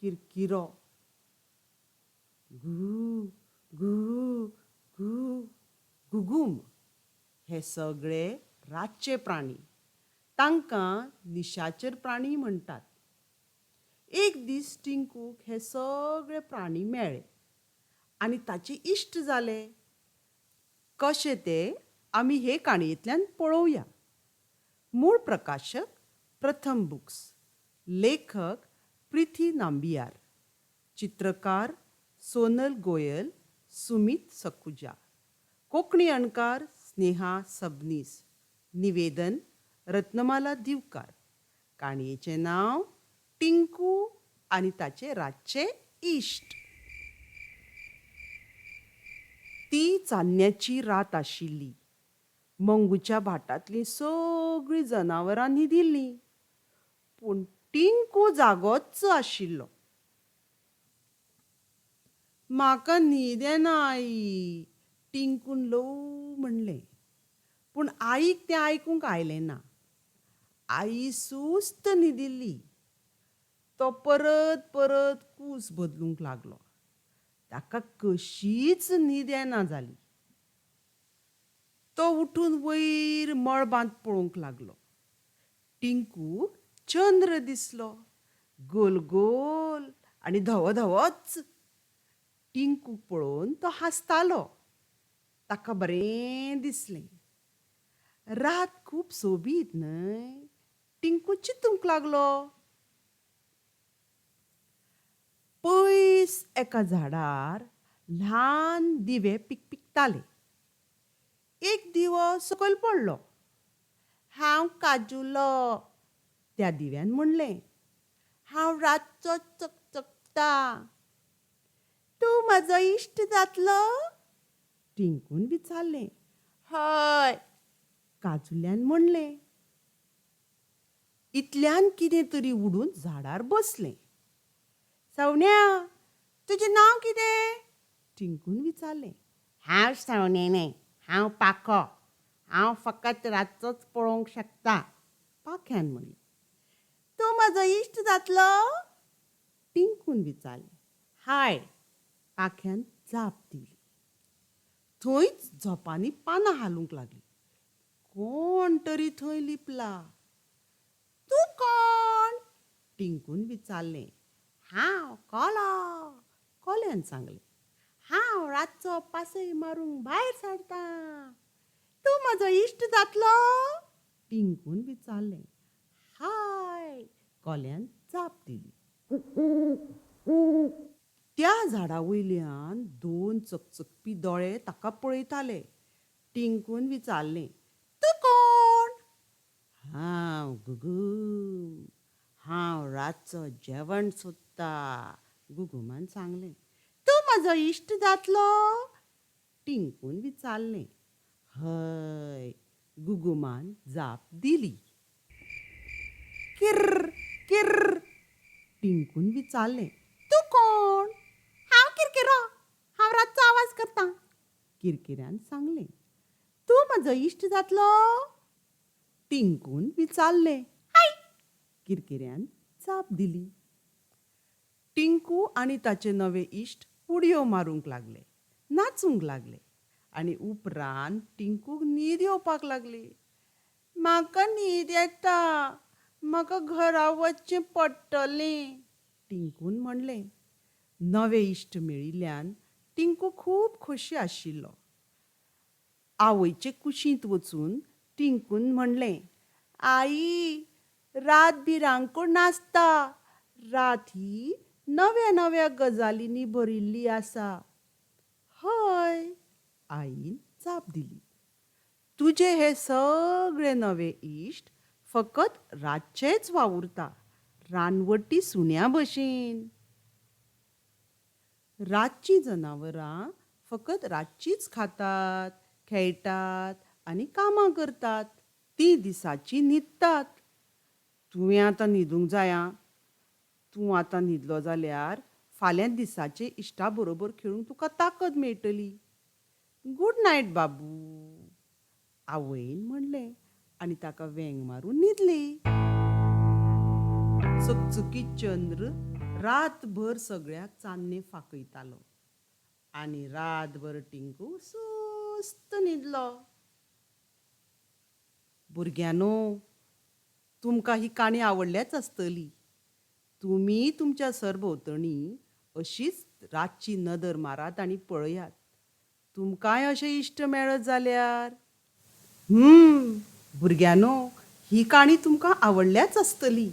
किरकिरो. घू घू घू घुगूम हे सगळे रातचे प्राणी. तांकां निशाचर प्राणी म्हणटात. एक दीस टिंकूक हे सगळे प्राणी मेळ्ळे आनी ताचे इश्ट जाले. कशे ते आमी हे काणयेंतल्यान पळोवया. मूळ प्रकाशक प्रथम बुक्स, लेखक प्रिथी नांबियार, चित्रकार सोनल गोयल, सुमीत सखुजा, कोंकणी अणकार स्नेहा सबनीस, निवेदन रत्नमाला दिवकार. काणयेचें नांव टिंकू आनी ताचे रातचे इश्ट. ती चान्न्याची रात आशिल्ली. मंगूच्या भाटांतलीं सगळीं जनावरां न्हिदिल्लीं. पूण टिंकू जागोच आशिल्लो. म्हाका न्हीद येना आई, टिंकून ल्हव म्हणलें. पूण आईक तें आयकूंक आयलें ना. आई सुस्त न्हिदिल्ली. तो परत परत कूस बदलूंक लागलो. ताका कशीच न्हीद येना जाली. तो उठून वयर मळबांत पळोवंक लागलो. टिंकूक चंद्र दिसलो. गोल गोल आनी धवो धवोच. टिंकूक पळोवन तो हांसतालो. ताका बरें दिसलें. रात खूब सोबीत न्हय? टिंकू चिंतूंक लागलो. पयस एका झाडार ल्हान दिवे पिकपिकताले. एक दिवो सकयल पडलो. हांव काजुलो, त्या दिव्यान म्हणलें. हांव रातचो चकचकता. तूं म्हजो इश्ट जातलो? टिंकून विचारलें. हय, काजुल्यान म्हणलें. इतल्यान कितें तरी उडून झाडार बसलें. सवण्या, तुजें नांव कितें? टिंकून विचारलें. हांव सवणें न्हय, हांव पाखो. हांव फकत रातचोच पळोवंक शकता, पाख्यान म्हणलें. तूं म्हजो इश्ट जातलो? टिंकून विचारलें. हाय, पाख्यान जाप दिली. थंयच झोपांनी पानां हालूंक लागलीं. कोण तरी थंय लिपला. तूं कोण? टिंकून विचारलें. हांव कोलो, कोल्यान सांगलें. हांव रातचो पासय मारूंक भायर सरतां. तूं म्हजो इश्ट जातलो? टिंकून विचारलें. हाय, कोल्यान जाप दिली. त्या झाडा वयल्यान दोन चकचकपी दोळे ताका पळयताले. टिंकून विचारलें, तूं कोण? हांव गुगूम. हांव रातचो जेवण सोदता, गुगुमान सांगलें. तूं म्हजो इश्ट जातलो? टिंकून विचारलें. हय, गुगुमान जाप दिली. किर्र किर्र, टिंकून विचारलें. तूं कोण? हांव किरकिरो. हांव रातचो आवाज करतां, किरकिऱ्यान सांगलें. तूं म्हजो इश्ट जातलो? टिंकून विचारलें. हाय, किरकिऱ्यान जाप दिली. टिंकू आनी ताचे नवे इश्ट उडयो मारूंक लागले, नाचूंक लागले आनी उपरांत टिंकूक न्हीद येवपाक लागली. म्हाका न्हीद येता, म्हाका घरा वचचें पडटलें, टिंकून म्हणलें. नवे इश्ट मेळिल्ल्यान टिंकू खूब खोशी आशिल्लो. आवयचे कुशींत वचून टिंकून म्हणलें, आई, रात भिरांकूळ नासता. रात ही नव्या नव्या गजालींनी भरिल्ली आसा. हय, आईन जाप दिली. तुजे हे सगळे नवे इश्ट फकत रातचेच वावुरता, रानवटी सुण्या भशेन. रातचीं जनावरां फकत रातचींच खातात, खेळटात आनी कामां करतात. तीं दिसाचीं न्हिदतात. तुवें आतां न्हिदूंक जाय आं. तूं आतां न्हिदलो जाल्यार फाल्यां दिसाचे इश्टा बरोबर खेळूंक तुका ताकद मेळटली. गुड नायट बाबू, आवयन म्हणलें आनी ताका वेंग मारून न्हिदली. चकचकीत चंद्र रातभर सगळ्याक चान्नें फांकयतालो आनी रातभर टिंकू सुस्त न्हिदलो. भुरग्यांनो, तुमकां ही काणी आवडल्याच आसतली. तुमी तुमच्या सरभोंवतणी अशीच रातची नदर मारात आनी पळयात, तुमकांय अशे इश्ट मेळत जाल्यार. भुरग्यांनो, ही काणी तुमकां आवडल्याच आसतली.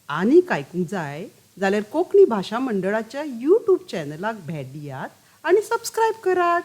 आनीक आयकूंक जाय जाल्यार कोंकणी भाशा मंडळाच्या यूट्यूब चॅनलाक भेट दियात आनी सबस्क्रायब करात.